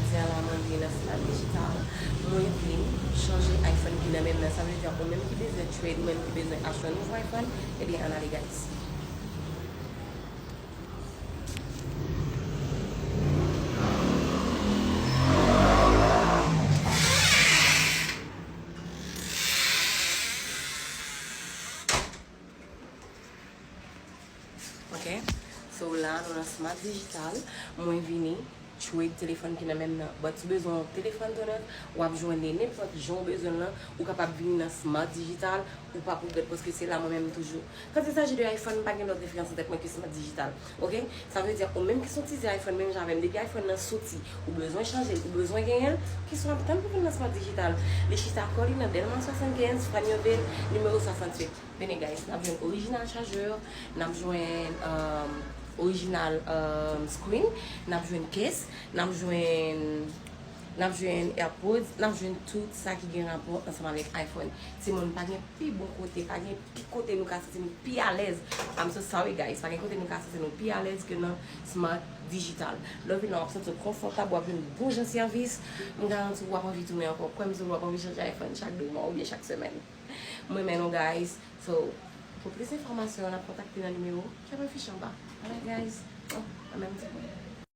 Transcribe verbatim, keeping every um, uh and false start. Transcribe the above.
Jodi a la mwen vin nan Smart Digital, mwen vin chanje iPhone ki nan men m nan. Sa vle di ou menm ki bezwen trade, ou menm ki bezwen achte yon nouvo iPhone, ebyen ann ale guys. Ok. So la nou nan Smart Digital. Mwen vini trade telefòn ki nan men m nan. But si w bezwen yon telefòn tou nèf, w ap jwenn li nenpòt jan w bezwen l lan. Ou kapab vini nan Smart Digital. Ou p ap regrèt paske se la mwen menm toujou. Quand il s'agit de iPhone, m pa gen lòt referans nan tèt mwen ke Smart Digital. Ok? Sa vle di ou menm ki se yon tizè iPhone menm jan avè m, depi iPhone nan soti, ou bezwen chanje l, ou bezwen genyen l, kisa w ap tann pou vin nan Smart Digital? Li chita kò li nan Dèlma swasannkenz, Fanyonvil, nimewo swasanntuit. Vini guys, n ap jwenn orijinal chajè, n ap jwenn um, orijinal um, screen, n ap jwenn case, n ap jwenn n ap jwenn AirPods, n ap jwenn tout sa ki gen rapò ansanm avèk iPhone. Timoun, pa gen pi bon kote, pa gen pi kote nou ka santi nou pi alèz. I'm so sorry guys, pa gen kote nou ka santi nou pi alèz ke nan Smart Digital. Lè w vin la, w ap santi w konfòtab, w ap jwenn bon jan sèvis. M garanti w, w ap anvi tounen ankò. Kwè m di w, w ap anvi chanje iPhone chak de mwa oubyen chak semèn. M renmen nou guys. So, pou plis enfòmasyon, n ap kontakte nan nimewo ki ap afiche anba. Alright guys. Oh, an menm ti pwen.